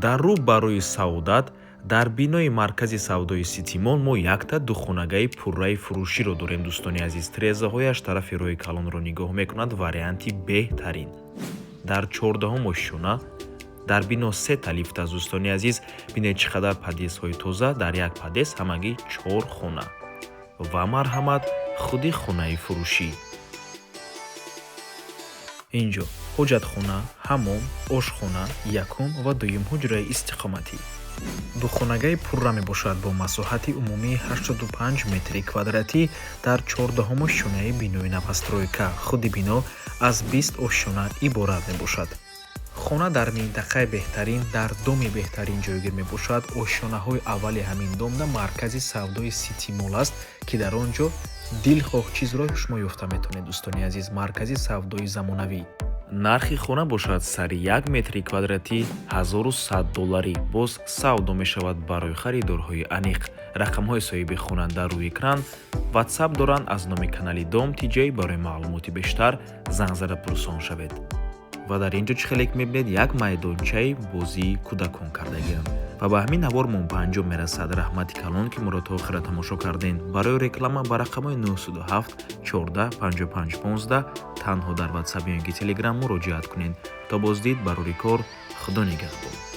Дар рӯ ба рӯи Саодат, дар бинои маркази савдои Ситимол мо якта духонагаи пурраи фурӯширо дорем, дӯстони азиз. Тирезаҳояш тарафи роҳи калонро нигоҳ мекунад, варианти беҳтарин. Дар 14-ум ошёна, дар бино сета лифт аст, дӯстони азиз. Бинед, чӣ қадар подъездҳои тоза, дар як подъезд ҳамагӣ чор хона. Ва марҳамат, худи хонаи фурӯшӣ. Инҷо ҳоҷатхона, ҳаммом, ошхона, якум ва дуюм ҳуҷраи истиқоматӣ. Духонагаи пурра мебошад бо масоҳати умумии 85 метри квадратӣ дар 14-ум ошёнаи бинои новостройка. Худи бино аз 20 ошёна иборат мебошад. Хона дар минтақаи беҳтарин, дар доми беҳтарин ҷойгир мебошад. Ошёнаҳои аввали ҳамин домда маркази савдои Ситимол аст, ки дар он ҷо дилхоҳ чизро шумо ёфта метавонед, дӯстони азиз. Маркази савдои замонавӣ. Нархи хона бошад сари 1 метри квадратӣ 1100 долларӣ. Боз савдо мешавад. Барои харидорҳои аниқ рақамҳои соҳиби хона дар рӯи экран, Ватсап доранд аз номи канали Дом Тиҷай. Барои маълумоти бештар занг зада пурсон шавед. Ва дар ин ҷо, чӣ хеле ки мебинед, як майдончаи бозии кӯдакон кардагианд. Ва ба ҳамин навор мо ба анҷом мерасад. Раҳмати калон, ки моро то охира тамошо кардем. Барои реклама ба рақамҳои 907 14 55 15 танҳо дар Ватсап ё ин ки Телеграм муроҷиат кунед. То боздид, барори кор, Худо нигаҳбон.